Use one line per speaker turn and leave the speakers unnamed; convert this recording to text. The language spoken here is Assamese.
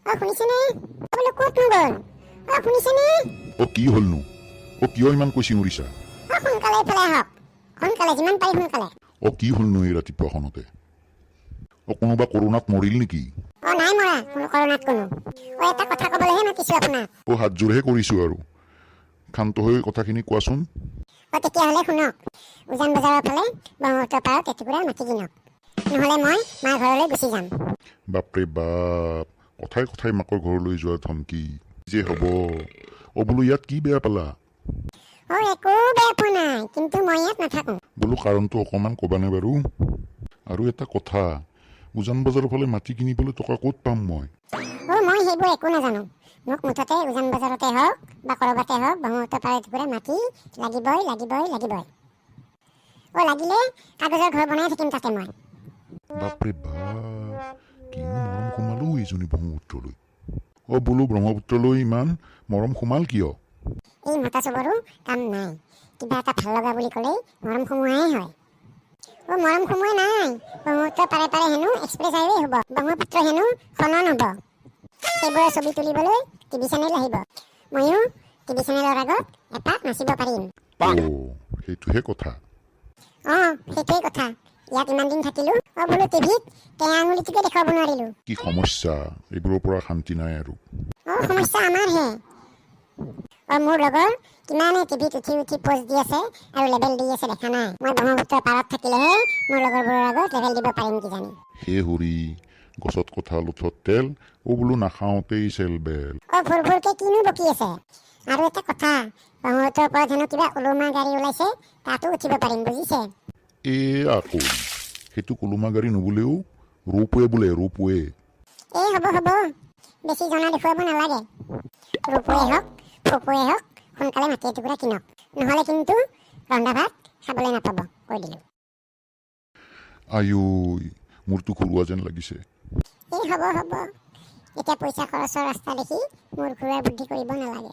অ শুনিছেনে? অ বোলো ক'তনো গ'ল? অ শুনিছেনে?
অ, কি হ'লনো? অ, কিয় ইমানকৈ চিঞৰিছা?
অ সোনকালে এইফালে আহক, সোনকালে, যিমান পাৰি সোনকালে।
অ, কি হ'লনো এই ৰাতিপুৱাখনতে? অ, কোনোবা কৰোণাত মৰিল নেকি?
অ নাই মৰা কোনো কৰোণাত কোনো। অ এটা কথা ক'বলৈহে মাতিছো আপোনাক।
অ, হাতযোৰহে কৰিছোঁ আৰু, ক্ষান্ত হৈ কথাখিনি কোৱাচোন।
অ তেতিয়াহ'লে শুনক, উজান বজাৰৰ ফালে ব্ৰহ্মপুত্ৰ পাৰত এটুকুৰা মাটি কিনক, নহ'লে মই মাৰ ঘৰলৈ গুচি যাম।
বাপৰে বাপ, কথাই কথাই মাকৰ ঘৰলৈ যোৱাৰ ধমকি যে হ'ব। অ বোলো ইয়াত কি বেয়া পালা?
অ একো বেয়া পোৱা নাই, কিন্তু মই ইয়াত নাথাকো।
বোলো কাৰণটো অকণমান ক'বানে বাৰু? আৰু এটা কথা, উজান বজাৰৰ ফালে মাটি কিনিবলৈ টকা ক'ত পাম মই?
অ মই সেইবোৰ একো নাজানো, মোক মুঠতে উজান বজাৰতে হওক বা ক'ৰবাতে হওক ব্ৰহ্মপুত্ৰ পাৰত এটুকুৰা মাটি লাগিবই, লাগিবই, লাগিবই। অ লাগিলে কাগজৰ ঘৰ বনাই থাকিম তাতে মই।
বাপৰে বাপ, কিনো মৰম সোমালো এইজনী ব্ৰহ্মপুত্ৰলৈ। অ বোলো ব্ৰহ্মপুত্ৰলৈ ইমান মৰম সোমাল কিয়?
এই মতা চবৰো কাম নাই, কিবা এটা ভাল লগা বুলি ক'লেই মৰম সোমোৱাই হয়। অ মৰম সোমোৱা নাই, ব্ৰহ্মপুত্ৰ পাৰে পাৰে হেনো এক্সপ্ৰেছ হাইৱে হ'ব, ব্ৰহ্মপুত্ৰ হেনো খনন হ'ব, সেইবোৰৰ ছবি তুলিবলৈ টিভি চেনেল আহিব, ময়ো টিভি চেনেলৰ আগত এপাক নাচিব পাৰিম।
অ সেইটোহে কথা।
অ সেইটোৱেই কথা, ইয়াত ইমান দিন থাকিলো, অ বোলো টিভিত কেঞা আঙুলিটোকে দেখুৱাব নোৱাৰিলো।
কি সমস্যা, এইবোৰৰ পৰা শান্তি নাই আৰু।
অ সমস্যা আমাৰহে। অ মোৰ লগৰ কিমানে টিভিত উঠি উঠি প'জ দি আছে আৰু লেবেল দি আছে দেখা নাই? মই ব্ৰহ্মপুত্ৰৰ পাৰত থাকিলেহে মোৰ লগৰবোৰৰ আগত লেবেল দিব পাৰিম কিজানি।
হে হৰি, গছত কঁঠাল ওঠত তেল, অ বোলো নাখাওঁতেই চেল বেল।
অ ভুৰ ভুৰকে কিনো বকি আছে? আৰু এটা কথা, ব্ৰহ্মপুত্ৰৰ ওপৰত হেনো কিবা ওলোমা গাড়ী ওলাইছে, তাতো উঠিব পাৰিম বুজিছে।
এ আকৌ সেইটো কলুমা গাড়ী নোবোলেও, ৰোপৱে বোলে, ৰোপৱে।
এই হ'ব হ'ব, বেছি জনা দেখুৱাব নালাগে। ৰূপৱে হওক ফপৱে হওক, সোনকালে মাটি এটুকুৰা কিনক, নহ'লে কিন্তু ৰন্ধা ভাত খাবলৈ নাপাব, কৈ দিলোঁ।
আয়ৈ, মূৰটো ঘূৰোৱা যেন লাগিছে।
এই হ'ব হ'ব, এতিয়া পইচা খৰচৰ ৰাস্তা দেখি মূৰ ঘূৰোৱাৰ বুদ্ধি কৰিব নালাগে।